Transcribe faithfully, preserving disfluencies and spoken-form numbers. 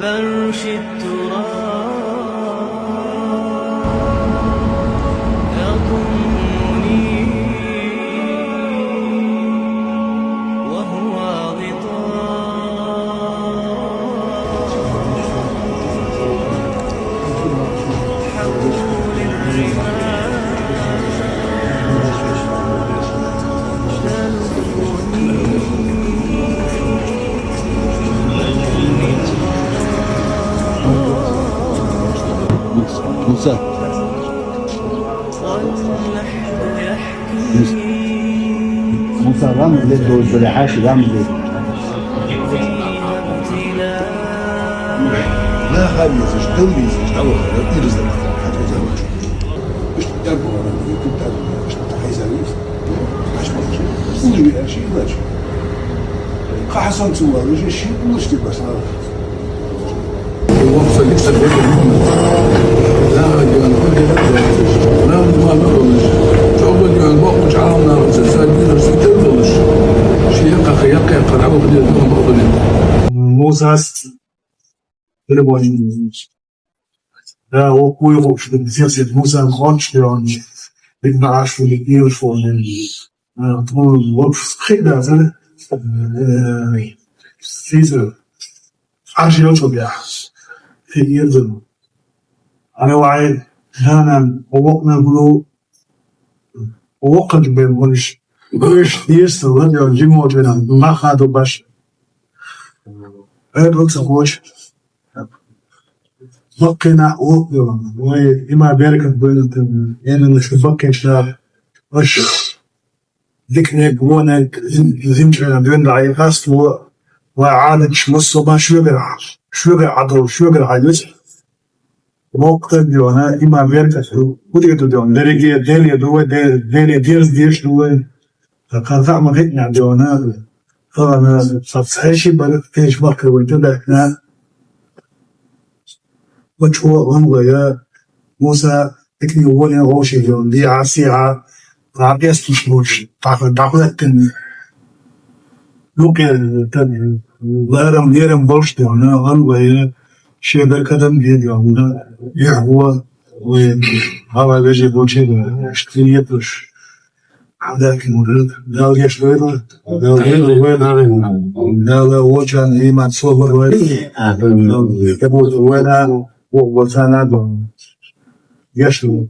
فرش التراب يضمني وهو غطاء حول الرمال. Муса. Муса, ламаз ле, дозбали хӀяши ламаз ле. Ла хавизиш, далвизиш, Аллах, ирза, хатуза. Ишта дарбара, ишта дарбара, ишта хӀайза виз. Хаш махчи. Улуж виъар ши илач. Хасан цула уже ши улуж ти басар. Вахса лиса бекер мухаммад. Ла гьадиан худдират вахсиш. Ла мухаммад худдират. Чавда гиан баху чалам на вахса садина сутер долуш. Ши якъа, якъа, якъа, рава худдират мухаммад худдират. Мусас. Телефон. Да, о куй гъуб шуьга зирсид Мусан хончдеон. Бигна ашлу бигил фонен. Тму лобш хида зир. Сиза. Аж ёлчу бя. Фигирдин. Ана вай. Ханан. Овокна гулу. Овокна бен гулиш. Гулиш. Ес ладион жимо дженан. Махаду баш. Эр луца хоч. Баккина о, вай, има беркат бен, эн луш баккин ша. Аш. Дикне гвоне зимчана бен да ай хаст во. Ва адат шмусо ба шугар. Шугар адал шугар айлус. Вокта диона има беркат. Кудету дион. Дереге, дереге дуе, дереге дирс дирш дуе. Ка ка ма гитна диона. Ка на сацхеши бар пеш бакка вайта дахна. Вачуа ван вая. Муса икни воне гоши дион. Ди асиа. Рабес туш гуш. Таха дахлаттен. Луке тан ларам лерам болш диона. Ван вая. Шебер кадам диона. Яхва. Вай. Хава веже болче. Штиетуш. Дал геш вайла, дал геш вайла, дал очан иман собар вайла, дал геш вайла, о ватана дон. Геш вайла.